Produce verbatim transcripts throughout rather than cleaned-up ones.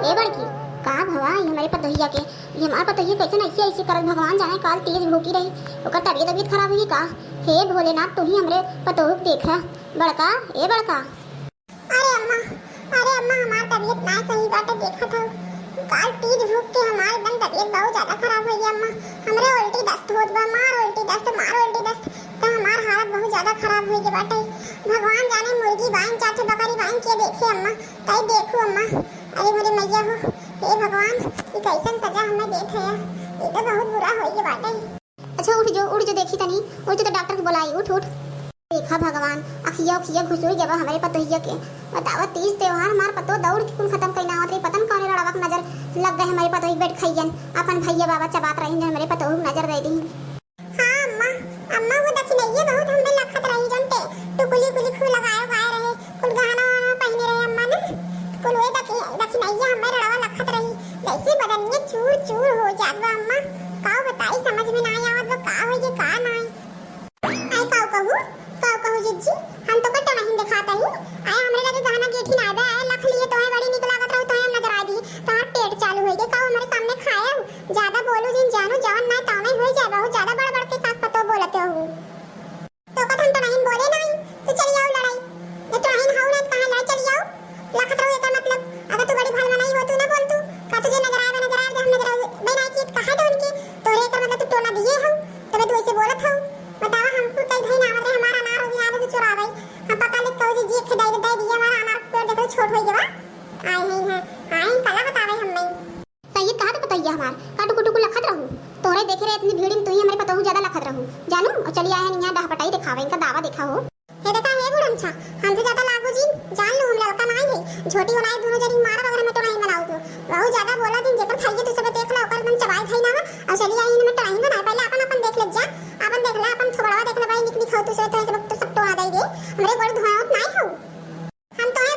ए बड़की, का भवा, ई हमरे पतोहिया के, ई हमार पतोहिया कैसन ऐसी ऐसी करत, भगवान जाने काल तीज भूखी रही, ओकर तबियत तबियत खराब हुई का? हे भोलेनाथ, तू ही हमरे पतोहू के देखा। बड़का, ए बड़का। अरे अम्मा, अरे अम्मा, हमार तबियत ना सही बाटे, देखत हौ, काल तीज भूख के हमार एकदम तबियत बहुत ज्यादा खराब होइ गया अम्मा। हमरे उल्टी दस्त होत बा, मार उल्टी दस्त, मार उल्टी दस्त, त हमार हालत बहुत ज्यादा खराब होइ गया बाटे। भगवान जाने मुर्गी बाइन चाहे बकरी बाइन के देखे अम्मा, तई देखू अम्मा। अरे मोरे मैया हो, हे भगवान, ई कैसन सजा हमें देत है, ई तो बहुत बुरा होइ गया बाटे। अच्छा उठ जो, उठ जो, देखी तनी, उठ जो तो डॉक्टर के बुलाई, उठ, उठ। देखा भगवान, अखिया उखिया घुसुर गवा हमरे पतोहिया के। बतावा, तीज त्योहार हमार पतो दौड़ के कुल खत्म कइना आवत रही, पता न कौने लड़वा के नजर लग गए हमरे पतोही बेट खइयन, अपन भैया बाबा चबात रही जो हमरे पतोहू के नजर दे दी। हाँ अम्मा, अम्मा वो दखिनैया बहुत हमरे लखत रही, जौन ते टुकुली उकुली खूब लगाए उगाए रहे, कुल गहना वहना पहिने रहे अम्मा ने, कुल वे दखि-, दखिनैया हमरे रड़वा लखत रही, जैसे बदनिया चूर चूर हो जात बा अम्मा। काऊ बताई, समझ में नाई आवत बा, का होई के का नाई। आई काऊ कहू, काऊ कहू जिज्जी, हम तो कटो नहीं दिखाता ही। आए हमरे लगे गहना गेठी ना बे, आए लख लिए तोहे बड़ी निक लागत रहू, तोहे हम नजर आ दी, तोहार पेट चालू होई के, काऊ हमरे सामने खाए, ज्यादा बोलू जिन जानू, जवन नाई तवने होई जाए, बहुत ज्यादा बड़ बड़ के सास पतो बोलते हो। तो कथन तो नहीं बोले नहीं, तू चली आओ लड़ाई। ये तो नहीं हाउ ना, कहाँ लड़ाई चली आओ? लखत रहो एकर मतलब, अगर तू बड़ी भल बनाई हो, तू ना बोल तू। का तुझे नजर आवे, नजर आवे, हम नजर आवे, बे नहीं की कहा तो उनके, तोरे एकर मतलब तू टोना दिए हो, तबे तू ऐसे बोलत हो। बतावा, हमको कई भाई ना आवत रहे, हमारा अनार हो गया, आवे तो चुरावे। हम पका लेत कहू जी, जी खेदाई दे दिए, हमारा अनार पेड़ देखो छोट हो गया। आए हैं, हैं, आए हैं, कला बतावे हम नहीं। सही कहा तो पतैया हमार, का टुकु टुकु लखत रहू। तोरे देखे रहे इतनी भीड़ में तू ही हमरे पतोहू ज्यादा लखत रहू। जानू, और चली आए हैं यहाँ डहपटाई दिखावे, इनका दावा देखा हो। हे देखा, हे बुढ़मछा, हमसे ज्यादा लागू जी, जान लू हम लड़का नाई है। झोटी बनाए दोनों जनी मारा बगल में तो नहीं बनाऊ तू। बहुत ज्यादा बोला दिन, जेकर खाइए तू सब देख ला, ओकर मन चबाए खाई ना, और चली आई इनमें टोना ही बनाए। पहले अपन, अपन देख ले जा, अपन देख ले, अपन थोबड़वा देख ले भाई, निक निक हो तू सब, तो सब, तो सब टोना दे दे। हमरे गोड़ धोए होत नाई हो। हम तोहे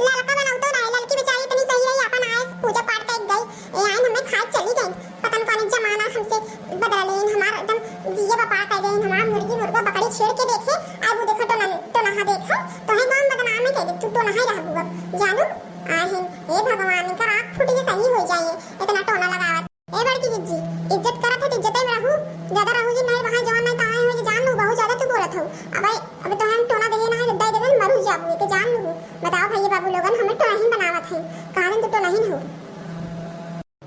ललका बनौतो रहे, ललकी बेचारी इतनी सही रही, आपन आए पूजा पाठ कइ गई, ए आइन हमें खाए चली गई। पता न कौन जमाना हमसे बदल लेन, हमार एकदम जिए बपा कइ गई, हमार मुर्गी मुर्गा बकरी छेड़ के देखे, अब वो देखो टोना, टोनहा देखे, तोहे गाँव बदनाम में कह दे, तू टोनहा ही रहबू अब, जानू। आहिन, हे भगवान, इनकर आँख फूट के सही हो जाए, इतना टोना लगावत। ए बड़की जिज्जी, इज्जत करत है तो इज्जते में रहू, ज्यादा रहू जी नहीं, वहाँ जवान नहीं तो आए हो, ये जान लू, बहुत ज्यादा तू बोलत हो। अब, अब तो हम टोना देहे ना है, दे देवे, मरू जाबू, ये तो जान लू। बताओ भैया बाबू लोगन, हमें टोना ही बनावत है, कहा दिन तो टोना ही हो।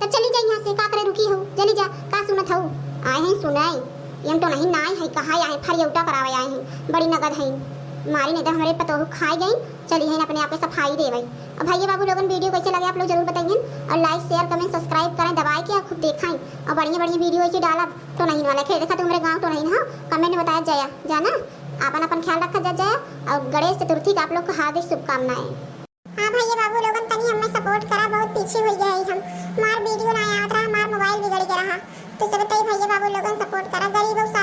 तब चली जा यहाँ से, का करे रुकी हो, चली जा, का सुनत हो? आए हैं सुनाई, ये हम टोना ही ना आए हैं, कहाँ आए हैं, फरियौटा करावे आए हैं, बड़ी नगद है, मारी नहीं तो हमरे पतोहू खाए गई। चली हैं अपने आप के सफाई देवे। अब भैया बाबू लोगन, वीडियो कैसे लगे आप लोग जरूर बताइए, और like, share, comment, subscribe करें दबाए के, और खूब देखाएं, और बढ़िया बढ़िया वीडियो ऐसे डालब। टोनहिन वाला खेल देखा तो हमरे गाँव टोनहिन, हाँ, comment में बताया जाया जाना। आपन आपन ख्याल रखा जा जाया, और गणेश चतुर्थी का आप लोग को हार्दिक शुभकामनाएं। हाँ भैया बाबू लोगन, तनी हमें support करा, बहुत पीछे हो गया है हम, हमार वीडियो ना आवत रहा, हमार मोबाइल बिगड़ गया रहा, तो सब तई भैया बाबू लोगन support करा, गरीब और